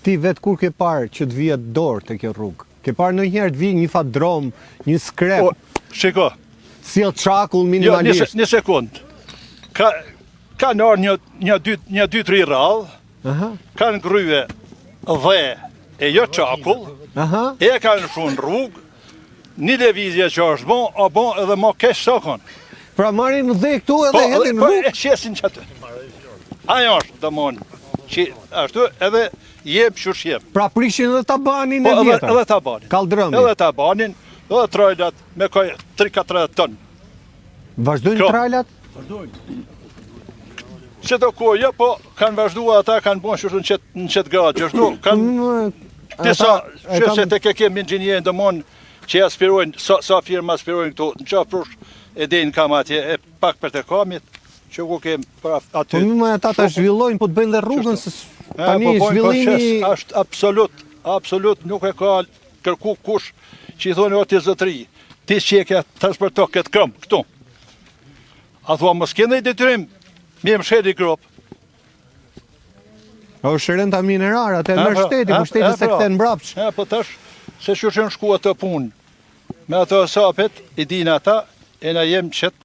Ti vetë kur ke parë që të vihet dorë te kjo rrugë? Ke parë ndonjëherë të vijë një fadrom, një skrep? Po, shiko. Sjell çakull jo, minimalisht. Jo, një sekond. Ka kanë ardhur një një dy një dy tri radhë. Aha. Kanë grrye dhe e jo çakull. Aha. E kanë lshu n'rrugë. Një lëvizje që është bo, a bo edhe ma keq sa kon. Pra marrin dhe këtu edhe po, hedhin po, rrugë. Po, e qesin qaty. Ajo është, domon, që ashtu edhe jep qysh jep. Pra prishin edhe tabanin po, e vjetër. Edhe tabanin. Kaldrëmin. Edhe tabanin, edhe trajlat me kaj 3-4 ton. Vazhdojnë trajlat? Vazhdojnë. Që të kohë, jo, po kanë vazhdu ata, kanë bon qështu në qëtë, në qëtë gradë, qështu, kanë mm, disa, që se të ke kemë inxhinierë, domon, që aspirojnë, sa, sa firma aspirojnë këtu, në Qafë Prush, e dejnë kam atje, e pak për të kamit, që ku kemë pra aty. Po më ata ta zhvillojnë, po të bëjnë dhe rrugën, se tani po, zhvillimi... është absolut, absolut nuk e ka kërku kush që i thonë o ti zotri, ti që e ke transporto këtë këmbë, këtu. A thua mos ke ndonjë detyrim me mshel një gropë? A është renta minerare, atë e merr pra, shteti, po shteti s'e pra. kthen mbrapsht. E, po tash, se qysh janë shku ato punë. Me ato hesapet, i din ata, e na jem qëtë.